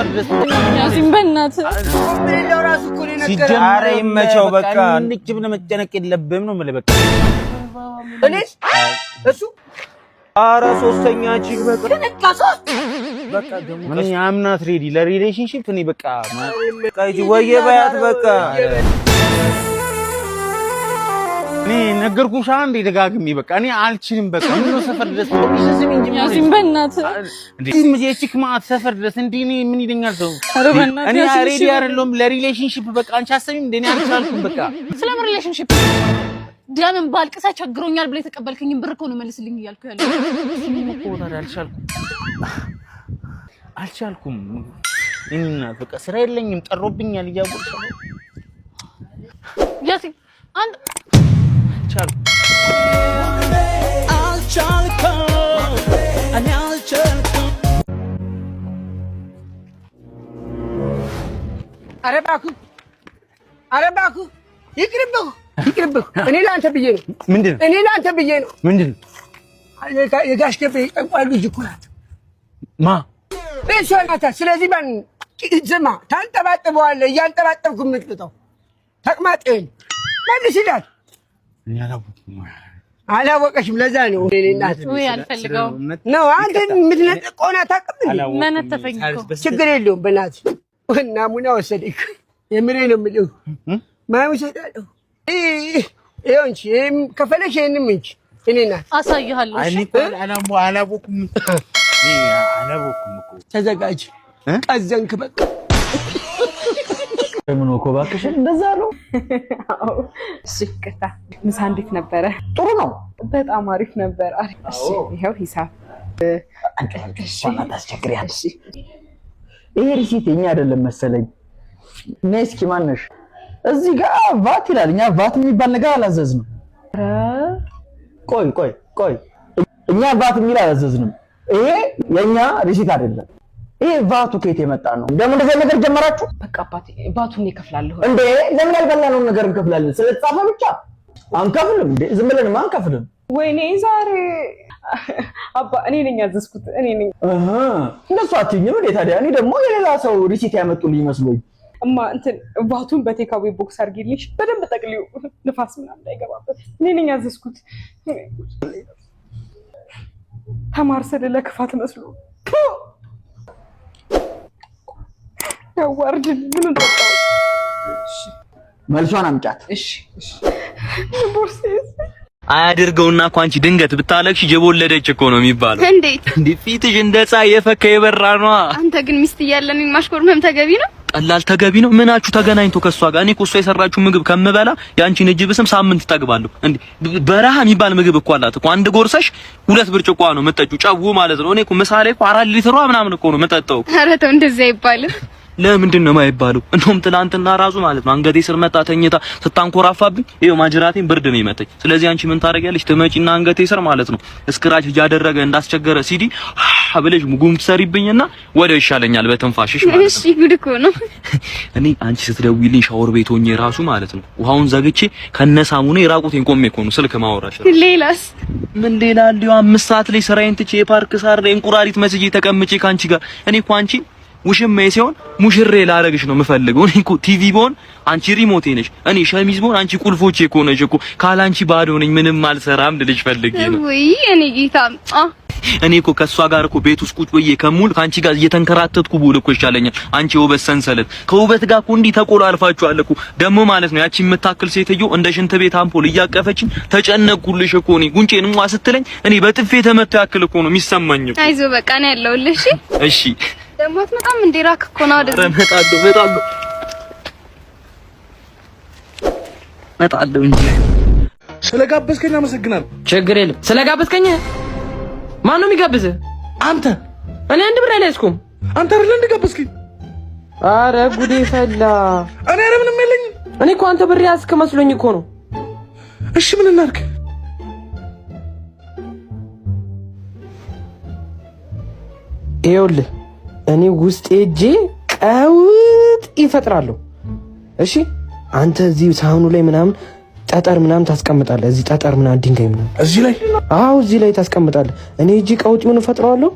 ሰፈር ድረስ ያሲን በእናትህ ሌላው ራሱ እኮ ነው የነገረህ። ሲጀመር ኧረ ይመቸው በቃ። እንድች ብለህ መጨነቅ የለብህም ነው የምልህ። በቃ እኔስ እሱ ኧረ ሶስተኛ chick በቃ በቃ ሶስት በቃ ደግሞ እኔ I'm not ready ለ relationship። እኔ በቃ በቃ ሂጂ ወየ በያት በቃ። እኔ ነገርኩሽ አንዴ ደጋግሜ፣ በቃ እኔ አልችልም። በቃ ምን ነው ሰፈር ድረስ ስሚ እንጂ ምን ያሲን በእናትህ። እንዴ የ chick ማአት ሰፈር ድረስ እንዴ፣ እኔ ምን ይለኛል ሰው? ኧረ በእናትህ እኔ ያሲን ready እሺ። አይደለሁም ለ relationship። በቃ አንቺ አሰሚም እንደ እኔ አልቻልኩም። በቃ ስለምን relationship? ደምን ባልቅሳ ቸግሮኛል ብለህ የተቀበልከኝን ብር እኮ ነው መልስልኝ እያልኩ ያለው። እኮ ታዲያ አልቻልኩም አልቻልኩም። እኔ እናት በቃ ስራ የለኝም፣ ጠሮብኛል እያወቅሽ ነው። ያሲን አንድ አልቻልኩም። አልቻልኩም፣ እኔ አልቻልኩም። ኧረ እባክህ፣ ኧረ እባክህ ይቅርብህ፣ ይቅርብህ። እኔ ለአንተ ብዬ ነው። ምንድን ነው? እኔ ለአንተ ብዬ ነው። ምንድን ነው? የጋሽ ገቤ ጠንቋይ ልጅ እኮ ናት። ማ? እሷ ናታ። ስለዚህ ማን ዝማ ታንጠባጥበዋለህ። እያንጠባጠብኩ የምትቅጠው ተቅማጥህን መልስላት። እኔ አላወኩም። አላወቀሽም። ለዛ ነው እኔ እናት ውይ አልፈልገውም። ነው አንተ የምትነጥቅ ከሆነ አታውቅም እንዴ? አላወኩም። መነተፈኝ እኮ። ችግር የለውም። በእናትህ ናሙና ወሰደኝ። የምሬ ነው የምልህ። ማን እሰጣለሁ። ይኸው እንጂ ይሄም ከፈለግሽ ይሄንም እንጂ እኔ እናት አሳይሃለሁ። እሺ? እኔ እኮ አላወኩም። እኔ አላወኩም እኮ። ተዘጋጅ። ቀዘንክ በቃ። ምን እኮ እባክሽን እንደዛ ነው። እሺ ይቅርታ። ምሳ እንዴት ነበረ? ጥሩ ነው። በጣም አሪፍ ነበር። አሪፍ። እሺ ይኸው ሂሳብ። እሷን አታስቸግሪያት። ይሄ receipt የኛ አይደለም መሰለኝ። ነይ እስኪ ማነሽ? እዚህ ጋር ቫት ይላል። እኛ ቫት የሚባል ነገር አላዘዝንም። ቆይ ቆይ ቆይ፣ እኛ ቫት የሚል አላዘዝንም። ይሄ የኛ receipt አይደለም። ይሄ ቫቱ ከየት የመጣ ነው? ደግሞ እንደዚህ ነገር ጀመራችሁ በቃ አባቴ ቫቱን እከፍላለሁ። እንዴ? ለምን ያልበላነውን ነገር እንከፍላለን? ስለተጻፈ ብቻ አንከፍልም እንዴ? ዝም ብለንም አንከፍልም። ወይኔ ዛሬ አባ እኔ ነኝ ያዘዝኩት፣ እኔ ነኝ። እህ፣ እንደሱ አትይኝም እንዴ ታዲያ? እኔ ደግሞ የሌላ ሰው receipt ያመጡልኝ መስሎኝ። እማ እንትን ቫቱን በ takeaway box አድርጊልኝ፣ በደንብ ጠቅልዪው፣ ንፋስ ምናምን እንዳይገባበት። እኔ ነኝ ያዘዝኩት። ተማር ስል ለክፋት መስሎ ያዋርድን። ምን እንጠጣው? መልሷን አምጫት። እሺ እሺ። ቦርሴስ አያድርገውና እኮ አንቺ ድንገት ብታለቅሽ ጅብ ወለደች እኮ ነው የሚባለው። እንዴት? እንዴ ፊትሽ እንደ ፀሐይ የፈካ የበራ ነዋ። አንተ ግን ሚስት እያለን ማሽኮርመም ተገቢ ነው? ቀላል ተገቢ ነው። ምናችሁ ተገናኝቶ ከሷ ጋር? እኔ እኮ እሷ የሰራችሁ ምግብ ከምበላ የአንቺን እጅ ብስም ሳምንት ጠግባለሁ። እንዴ በረሃ የሚባል ምግብ እኮ አላት እኮ። አንድ ጎርሰሽ 2 ብርጭቆ ነው የምጠጪው፣ ጨው ማለት ነው። እኔ እኮ ምሳ ላይ እኮ 4 ሊትሯ ምናምን እኮ ነው የምጠጣው። ኧረ ተው እንደዚያ አይባልም። ለምንድን ነው የማይባለው? እንደውም ትላንትና ራሱ ማለት ነው አንገቴ ስር መጣ ተኝታ ስታንኮራፋብኝ ይኸው ማጅራቴን ብርድ ነው የመታኝ። ስለዚህ አንቺ ምን ታደርጊያለሽ? ትመጪና አንገቴ ስር ማለት ነው scratch እያደረገ እንዳስቸገረ ሲዲ ብለሽ ጉም ትሰሪብኝና ወዲያው ይሻለኛል በትንፋሽሽ ማለት ነው። እሺ ጉድ እኮ ነው። እኔ አንቺ ስትደውይልኝ ሻወር ቤት ሆኜ ራሱ ማለት ነው ውሃውን ዘግቼ ከነሳሙኔ ራቁቴን ቆሜ እኮ ነው ስልክ ማወራሽ። ሌላስ? ምን ሌላ አለ? 5 ሰዓት ላይ ስራዬን ትቼ የፓርክ ሳር ላይ እንቁራሪት መስዬ ተቀምጬ ካንቺ ጋር። እኔ እኮ አንቺ ውሽሜ ሲሆን ሙሽሬ ላረግሽ ነው የምፈልገው። እኔ እኮ ቲቪ ብሆን አንቺ remote ኤ ነሽ፣ እኔ ሸሚዝ ብሆን አንቺ ቁልፎቼ እኮ ነሽ እኮ። ካላንቺ ባዶ ነኝ፣ ምንም አልሰራም ልልሽ ፈልጌ ነው። ውይ እኔ ጌታ። እኔ እኮ ከእሷ ጋር እኮ ቤት ውስጥ ቁጭ ብዬ ከሙል ከአንቺ ጋር እየተንከራተትኩ ብውል እኮ ይሻለኛል። አንቺ የውበት ሰንሰለት ከውበት ጋር እኮ እንዲህ ተቆላልፋችኋል እኮ ደግሞ ማለት ነው። ያቺ የምታክል ሴትዮ እንደ ሽንት ቤት አምፖል እያቀፈችኝ ተጨነቅኩልሽ እኮ። እኔ ጉንጬን እንኳ ስትለኝ እኔ በጥፌ ተመቶ ያክል እኮ ነው የሚሰማኝ እኮ። አይዞህ በቃ ነው ያለሁልህ። እሺ እሺ ደግሞ አትመጣም እንዴ? ራክ እኮ ነው ወደዚህ። ኧረ እመጣለሁ እመጣለሁ እመጣለሁ እንጂ። ስለጋበዝከኝ አመሰግናለሁ። ችግር የለም። ስለጋበዝከኝ ማን ነው የሚጋብዝህ? አንተ። እኔ አንድ ብር አልያዝኩም። አንተ አይደለ እንደ ጋበዝከኝ? አረ ጉዴ ፈላ። እኔ ኧረ ምንም የለኝም። እኔ እኮ አንተ ብር ያዝክ መስሎኝ እኮ ነው። እሺ ምን እናድርግ? ይኸውልህ እኔ ውስጥ ሄጄ ቀውጥ ይፈጥራለሁ። እሺ አንተ እዚህ ሳህኑ ላይ ምናምን ጠጠር ምናምን ታስቀምጣለህ። እዚህ ጠጠር ምናምን ድንጋይ ምናምን እዚህ ላይ? አዎ እዚህ ላይ ታስቀምጣለህ። እኔ እጄ ቀውጢውን እፈጥረዋለሁ።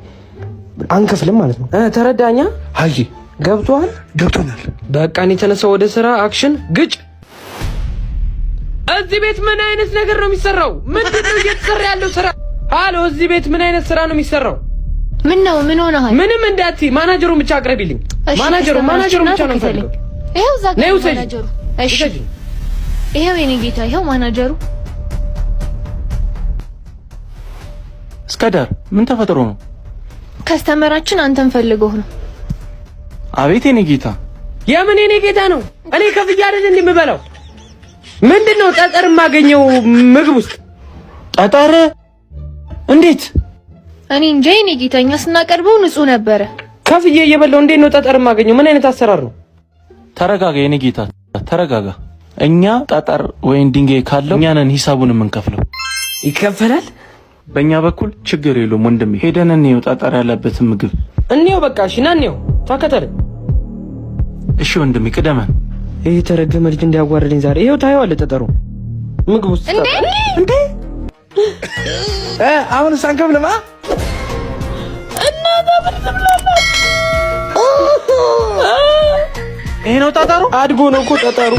አንከፍልም ማለት ነው። ተረዳኛ? አይ ገብቶሃል? ገብቶኛል። በቃ እኔ የተነሳው ወደ ስራ action ግጭ። እዚህ ቤት ምን አይነት ነገር ነው የሚሰራው? ምንድን ነው እየተሰራ ያለው ስራ? ሃሎ፣ እዚህ ቤት ምን አይነት ስራ ነው የሚሰራው? ምን ነው ምን ሆነሃል? ምንም እንዳትዪ፣ ማናጀሩን ብቻ አቅርቢልኝ። እሺ፣ ማናጀሩ ማናጀሩን ብቻ ነው ተከተለኝ። የምፈልገው። ይኸው እዛ ጋር ነይ ውሰጂ። ማናጀሩ። እሺ ውሰጂ። ይኸው የኔ ጌታ፣ ይኸው ማናጀሩ። እስከዳር ምን ተፈጥሮ ነው? Customer ኣችን አንተን ፈልጎህ ነው። አቤት የኔ ጌታ። የምን የኔ ጌታ ነው? እኔ ከፍዬ አይደል እንዴ የምበላው? ምንድን ነው ጠጠር የማገኘው ምግብ ውስጥ? ጠጠር እንዴት? እኔ እንጃ የኔ ጌታ፣ እኛ ስናቀርበው ንጹህ ነበረ። ከፍዬ እየበላው እንዴት ነው ጠጠር የማገኘው? ምን አይነት አሰራር ነው? ተረጋጋ የኔ ጌታ ተረጋጋ። እኛ ጠጠር ወይም ድንጋይ ካለው እኛ ነን ሂሳቡን የምንከፍለው። ይከፈላል? በእኛ በኩል ችግር የለውም ወንድሜ። ሄደን እንየው ጠጠር ያለበትን ምግብ። እንየው በቃ። እሺ ና እንየው፣ ተከተለኝ። እሺ ወንድሜ ቅደመን። ይሄ የተረገመ ልጅ እንዲያዋርደኝ ዛሬ። ይኸው ታየዋለህ፣ ጠጠሩ ምግብ ውስጥ እንዴ እንዴ አሁን አንከፍልም? ይሄ ነው ጠጠሩ። አድጎ ነው እኮ ጠጠሩ።